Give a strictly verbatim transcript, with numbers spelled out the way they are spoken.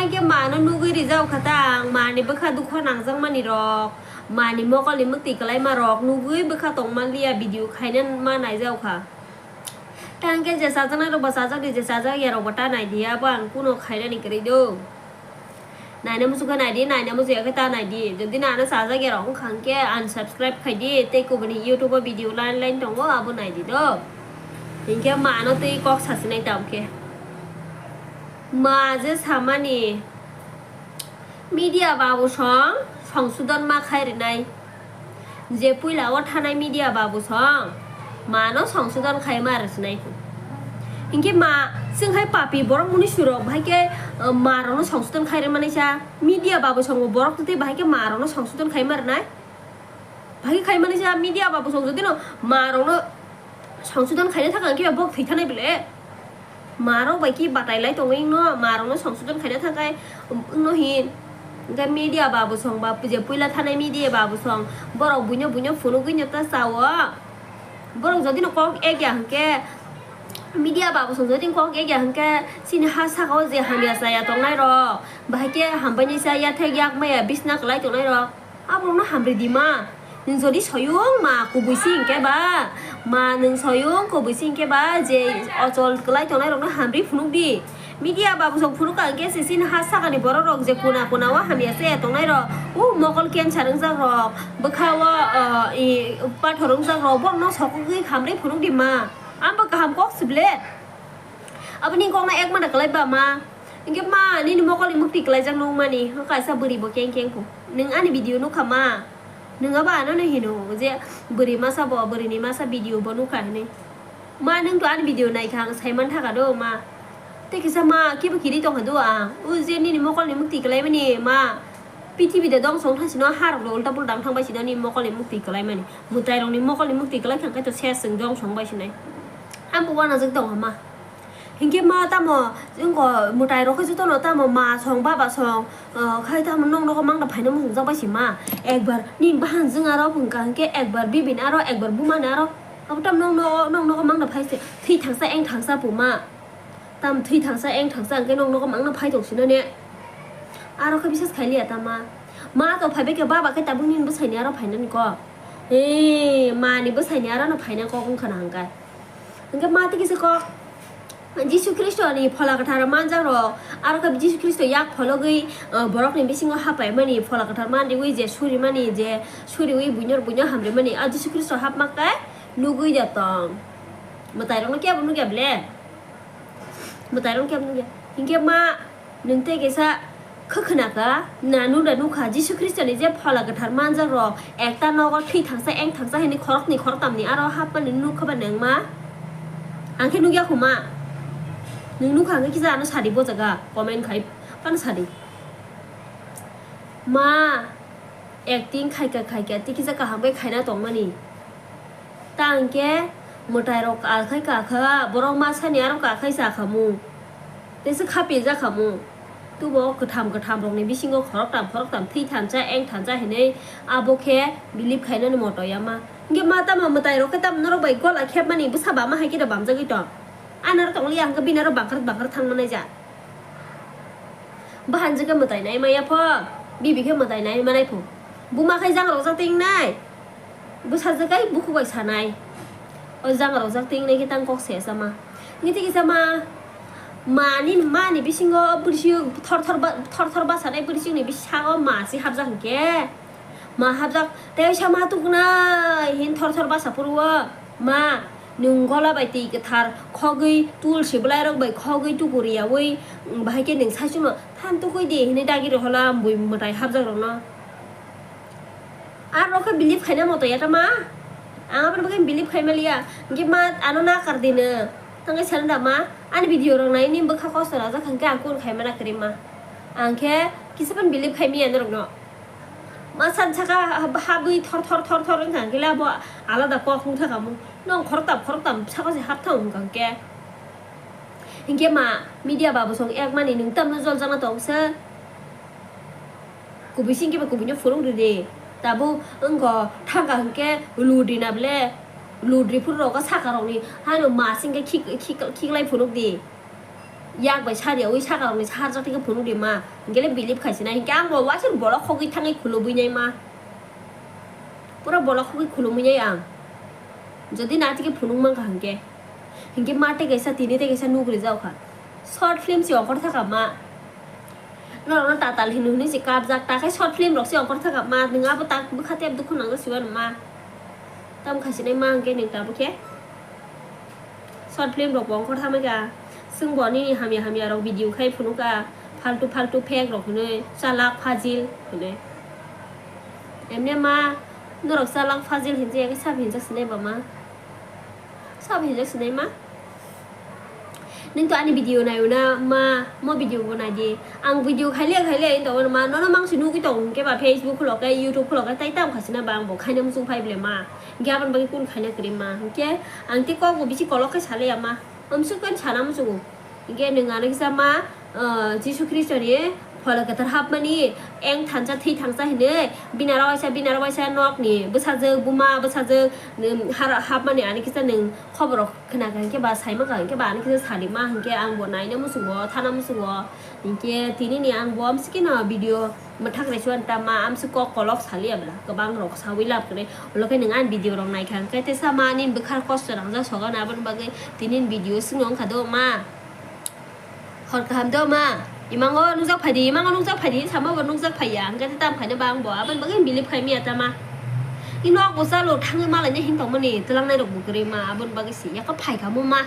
Hwnkhe mano nugwi rijak kha ta ang, mani bwkha dukho nangjakmani rok, mani mokolni mwktwi kwlaima rok nugwi bwkha tongmanliya, video khaina ma naijak kha. Tei hwnkhe je chajaknai rok bo chajak di, je chajak ya rok bo ta nai di, abo ang kuno khainani kwrwi do. Naina muchung khe nai di, naina muchung ya khe ta nai di. Jodi nana chajak ya rok wngkha hwnkhe unsubscribe khai di, tei kubuni YouTube o video line line tongo, abo nai di do. Hinkhe mano tei kok sasinai ta hwnkhe. Ma je samani media babu song songsodon ma khai rinai. Je puila o thanai media babu song mano songsodon khai ma rwsinai. Hinkhe ma chwng hai papi borok muni surok bahai khe, uh, ma rokno songsodon khai rwmani sa media babu song bo borok tei bahai khe ma rokno songsodon khai ma rwnai. Bahai khe khai mani sa media babu song jodi no ma rokno songsodon khaina thang khe bok thwi thanai bele. Ma rok bai ki batai lai tongwi no ma rokno songsodon khaina thang khai no hin. Hwnkhe media babu song ba je puila thanai media babu song borok buino buino phunugwi no ta chao. Borok jodi no kok ek ya hwnkhe media babu song jodi kok ek ya hwnkhe chini ha saka o je hamya chaya tongnai rok bahai khe hambai ni cha ya thek yak maya bisna kwlai tongnai rok. Aborokno hamri di ma. Nwng jodi soyung ma kubui si hinkhe ba, ma nwng soyung kubui si hinkhe ba je ochol kwlai tongnai rokno hamri phunuk di. Media babu song phunuk ka hinkhe se chini ha sakani borok rok je kuna kuna o hamya se tongnai rok, o mokol cancer wngjak rok, bwkha o, o, i, pathor wngjak rok, borokno sokogwi hamri phunuk di ma. Ang bo kaham kok si ble. Aboni kokno ek mana kwlai ba ma. Hinkhe ma, nini mokolni mukti kwlaijak nung mani, kaisa bwrwi bo keng keng phu. Nwng ani video nukha ma. Nwng abo anono hino je bwrwi masa bo, bwrwini masa video bo nukha hinwi. Ma, nwng to ani video naikha, ang saiman thaka do ma. Tei kisa ma, kibo kiri tongkha do ang. O je nini mokolni mukti kwlaimani ma. Prithibi de dongso wngthang sino, harok de ulta pulta wngthang bai sino, nini mokolni mukti kwlaimani. Mwtairokni mokolni mukti kwlai thang khe to ses chwng dongso wng bai sinai. Ang bo uanajak tongkha ma. Hinkhe ma tamo, wngkha mwtai rok khe jotono tamo ma song, baba song, ah, khai tamo nok nogo mangna phaina muchungjak bai se ma. Ekbar nini bahan jwng aro wngkha hinkhe ekbar bibini aro ekbar bumani aro. Abo tamo nok nogo, nok nogo mangna phai se thwi thangsa eng thangsa pu ma. Tamo thwi thangsa eng thangsa hinkhe nok nogo mangna phai tong sino ne. Aro khe bisas khai liya ta ma. Ma to phai bai khe baba khe tabuk nini bwsaini aro phainani kok. Ee, mani bwsaini aro no phaina kok wngkha na hinkhe. Hinkhe ma tei kisa kok. Jisu Khristo ni phola kwthar manjak rok, aro khe Jisu Khristo yak phologwi, uh, borok ni bisingo hapaimani phola kwthar manriwi je surimani je suriwi buino buino hamrimani a Jisu Khristo hapma khe nugwi da tong. Mwtai rokno kebo nugya ble? Mwtai rokno kebo nugya? Hinkhe ma nwng tei kaisa Khe khwnakha, nanu da nukha Jisu Khristo ni je phola kwthar manjak rok ekta nogo thwi thangsa eng thangsa hinwi khoroknwi khoroktam ni aro hapmani nukha ba nangma? Ang khe nukya khuma. Nwng nukha hwnkhe kisa ano sadi bo jaga comment khai phano sadi. Ma, acting khaika khaika tei kisa kaham khe khaina tongmani. Ta hwnkhe mwtai rok kakhai kakha, borok masani aro kakhai chakhamu. Tei se khapijak khamu. Tubo kwtham kwtham rokni bisingo khoroktam khoroktam thwi thansa eng thansa hinwi abo khe believe khainani moto ya ma. Hwnkhe ma tamo mwtai rok khe tamo norok bai gola khepmani bwsa bama hai khe da bamjagwi tong. Anaro tonglia hwnkhe binaro bangkar bangkar thangmanai ja. Bahan je khe mwtai nai maya pho, bibi khe mwtai nai manai pho. Buma khai jang rok jak ting nai. Bwsajwk kai bukhuk bai sanai. O jang rok jak ting nai khe tang kok se sama. Niti kisa ma, mani, mani bisingo bwrisi thor thor ba, thor thor basanai bwrisi ni bisago ma si hapjak hinkhe. Ma hapjak, tei sa ma tukunai hin thor thor basa phuru o. Ma, nwng gola bai twi kwthar khogwi, tulsi bwlairok bai khogwi tuku riyaui, bahai khe nwng saichungno, "Than tukui di," hinwi dagi rw hola bui mwtai hapjak rokno. Aro khe believe khaina moto ya ta ma? Ang aboni bagwi believe khai maliya. Hwnkhe ma ano nakar di no. Tangwi sana da ma? Ani video rok nai nini bwkha kosto rajak hwnkhe ang kun khai mana kwrwi ma. Ang khe kisa phano believe khai maya norokno. Ma san saka hab-, habwi thor thor thor thor wngkha hwnkhe le abo alada kok wngkha kamo. Nong khoroktam khoroktam saka se hapthang wngkha hwnkhe. Hinkhe ma media babu song ek mani nwng tamno jol jakna tong se. Kubui singkhe ba kubui no phunuk ridi. Tabuk wngkha thangkha hwnkhe lud rina ble. Lud riphuru rogo saka rokni hano ma singkhe khik-, khik-, khiklai phunuk di. Yak bai sari yawi saka rokni sarjak tei khe phunuk di ma. Hingkhe le believe khai sinai. Hingkhe ang bo waisa bolok khogwi thangwi khulubwi nai ma. Pura bolok khogwi khulumwi nai ang. Jodi na tei khe phunuk mankha hingkhe. Hingkhe ma tei kaisa tini tei kaisa nuk rijak kha. Short film se ongkhor thaka ma. Norokno tatal hino hinwi se kapjak, ta khe short film rok se ongkhor thaka ma. Nwng abo tak bwkha tei dukhu nangno siwano ma. Tamo khai sinai ma hingkhe nwng tabuk khe. Short film rok bo ongkhor thangma kha. Chwng bo nini hamya hamya rok video khai phunuk kha. Faltu faltu fake rok hinwi chalak fajil hinwi. Emne ma norok chalak fajil hinjak ya khe sab hinjak sinai ba ma. Sab hinjak sinai ma. Nwng to ani video naio na ma, mo video bo nai di. Ang video khailiya khailiya hinwi tongo ma, nono mangsi nugwi tongo hwnkhe ba Facebook khulok khe, YouTube khulok khe, tai tamo khasina ba ang bo khaina muchung phai bole ma. Hwnkhe aboni bagwi kun khaina kwrwi ma. Hwnkhe ang tei kok bo bisi kolok khe saliya ma. Amsuk khe sana muchungo. Hwnkhe nwng ano kisa ma, ah, Jisu Khristoni phola kwthar hapmani eng thansa thwi thansa hinwi binaro waisa, binaro waisa nokni bwsajwk, buma bwsajwk, nwng haro hapmani ano kisa nwng khobor rok khna kha hwnkhe ba saima kha hwnkhe ba ano kisa sadi ma hwnkhe ang bo naina muchungo, thana muchungo. Hwnkhe tini ni ang bo amsike no video mwthak raisu an ta ma amsik kok kolok saliya bwla kwbang rok sawi lab kwrwi. Ulo khe nwng ani video rok naikha hwnkhe tesa ma ani bwkhar kosto nangjak sogan aboni bagwi tini ni video swngno wngkha do ma. Hor kaham do ma. Imango nukjak phaidi, imango nukjak phaidi, samo bo nukjak phaiya. Hwnkhe tei tam khaina ba ang bo aboni bagwi believe khai miya ta ma. I nok bo chalo thangwi malaina him tongmani twlangnai rok bo kwrwi ma aboni bagwi si yakho phai kha mo ma.